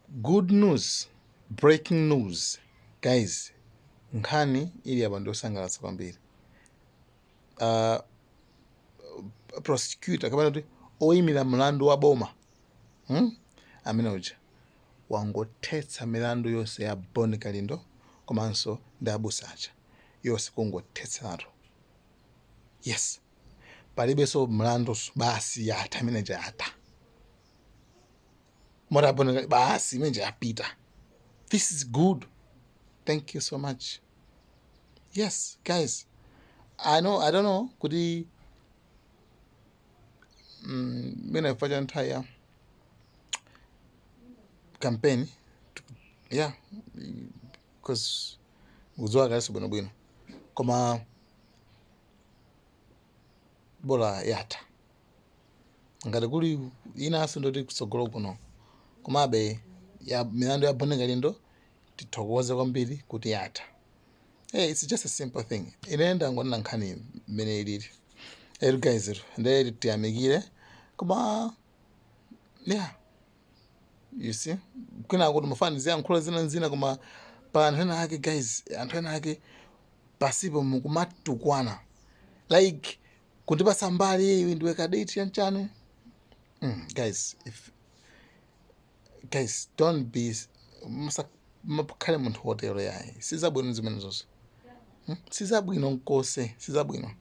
Good news, breaking news guys, nkhani ili apa ndiosangalatsa kwambiri. Prosecutor kapena kuti oyimira mlandu wa boma, Amene uja wangothetsa milandu yonse ya Bon Kalindo komanso ndi abusa aja yonse kungothetseratu. Yes, palibenso mlandu, basi yatha imene yatha. Mota Bon basi imene yapita. This is good. Thank you so much. Yes, guys. I know, I don't know kuti mina chifukwa cha nthawi ya campaign, yeah, because mukudziwa kalenso bwinobwino, koma bola yatha. Ngati kuli inanso ndoti kutsogolo kuno, komabe ya milandu ya Bon Kalindo tithokoze kwambiri kuti yatha. Hey, it's just a simple thing. Ine ndangonena nkhani mmene ilili. Hey guys, ndiye tiyamikire, koma yeah, you see, kwina kuti mufani ziyankhula zina zina, koma pa anthu ena ake, guys, anthu ena ake pasipo mukumatukwana, like kundipasa mbali, iwe ndiwe cadet chanchane. Guys, if guys don't be, musakhale munthu wotero yayi. Sizabwino zimene zonse, Sizabwino nkose, sizabwino.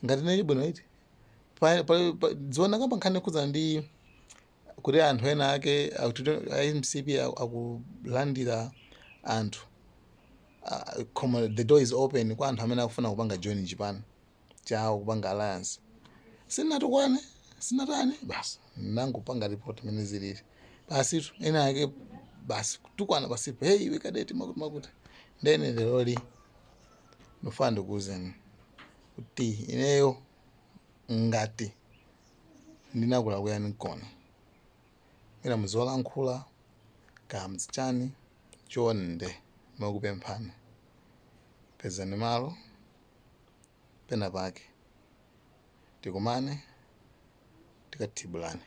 Ngati neli bwino iti dziona kamba nkhani yokhudzana ndi kuti anthu ena ake a MCP akulandira anthu, koma the door is open kwa anthu amene akufuna kupanga join chipani chawo, kupanga alliance. Sinatukwane, sinatani, basi nangopanga report imene zilili basi. Tu ena ake basi kutukwana pasipo, "Hey, iwe cadet," makuti makuti. Ndene leroli ndofuna ndikuwuzeni kuti ineyo ngati ndinakulakwirani nkoni ina muziwalankhula kamzichani, chonde mukupemphani, pezani malo pena pake tikumane, tikathibulane.